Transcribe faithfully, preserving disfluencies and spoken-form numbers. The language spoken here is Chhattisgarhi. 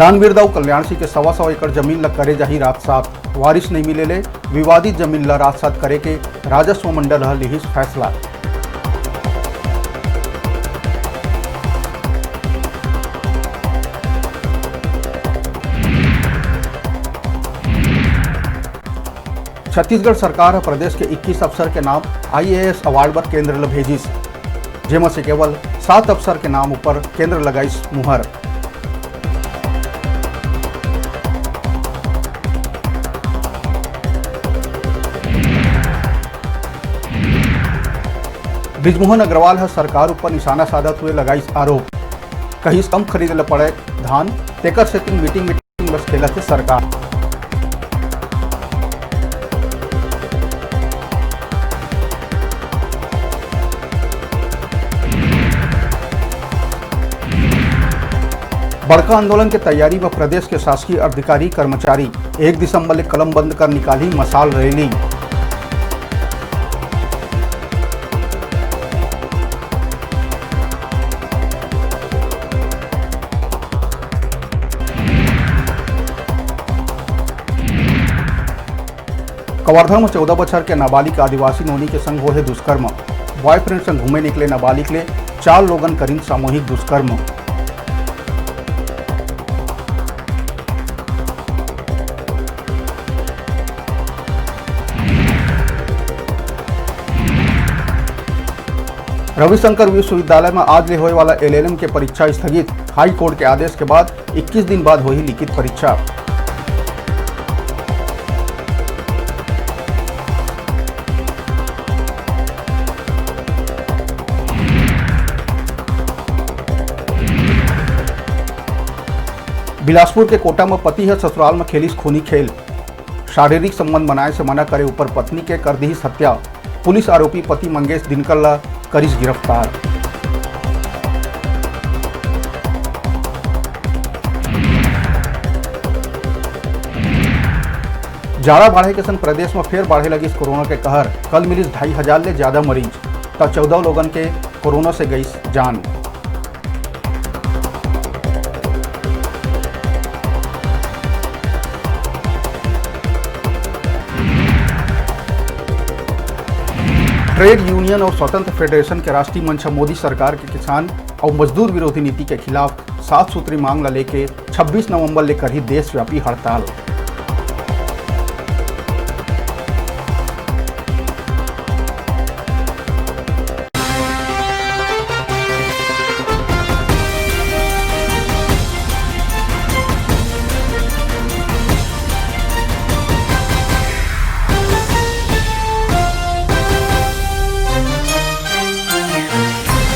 दानवीर दाऊ कल्याण सिंह के सवा सौ एकड़ जमीन ल करे जाही राजसात, वारिस नइ मिले ले विवादित जमीन ल राजसात करे के राजस्व मंडल ह लिहिस फैसला। छत्तीसगढ़ सरकार ह प्रदेश के इक्कीस अफसर के नाम आईएएस अवार्ड बर केंद्र ल भेजिस, जेमा से केवल सात अफसर के नाम ऊपर केंद्र लगाइस मुहर। बृजमोहन अग्रवाल ह सरकार ऊपर निशाना साधत हुए लगाइस आरोप, कहिस कम खरीदे ल पड़े धान, तेकर सेती मीटिंग मीटिंग बस खेलत हे सरकार। बड़का आंदोलन के तैयारी म प्रदेश के शासकीय अधिकारी कर्मचारी, एक दिसंबर ले कलम बंद कर निकालही मशाल रैली। कवर्धा म चौदह बछर के नाबालिग आदिवासी नोनी के संग होए हे दुष्कर्म। बॉयफ्रेंड संग घूमे निकले नाबालिग ले चार लोगन करिन सामूहिक दुष्कर्म। रविशंकर विश्वविद्यालय म आज ले होए वाला एलएलएम के परीक्षा स्थगित। हाई कोर्ट के आदेश के बाद इक्कीस दिन बाद होही लिखित परीक्षा। बिलासपुर के कोटा म पति ह ससुराल म खेलिस खूनी खेल। शारीरिक संबंध बनाए से मना करे ऊपर पत्नी के कर दिहिस हत्या। पुलिस आरोपी पति मंगेश दिनकर ला करिस गिरफ्तार। जाड़ा बाढ़े के संग प्रदेश म फेर बाढ़े लगिस कोरोना के कहर। कल मिलिस ढाई हजार ले ज्यादा मरीज, त चौदह लोगन के कोरोना से गइस जान। ट्रेड यूनियन अउ स्वतंत्र फेडरेशन के राष्ट्रीय मंच ह मोदी सरकार के किसान अउ मजदूर विरोधी नीति के खिलाफ सात सूत्री मांग ल लेके छब्बीस नवंबर ले करही देशव्यापी हड़ताल।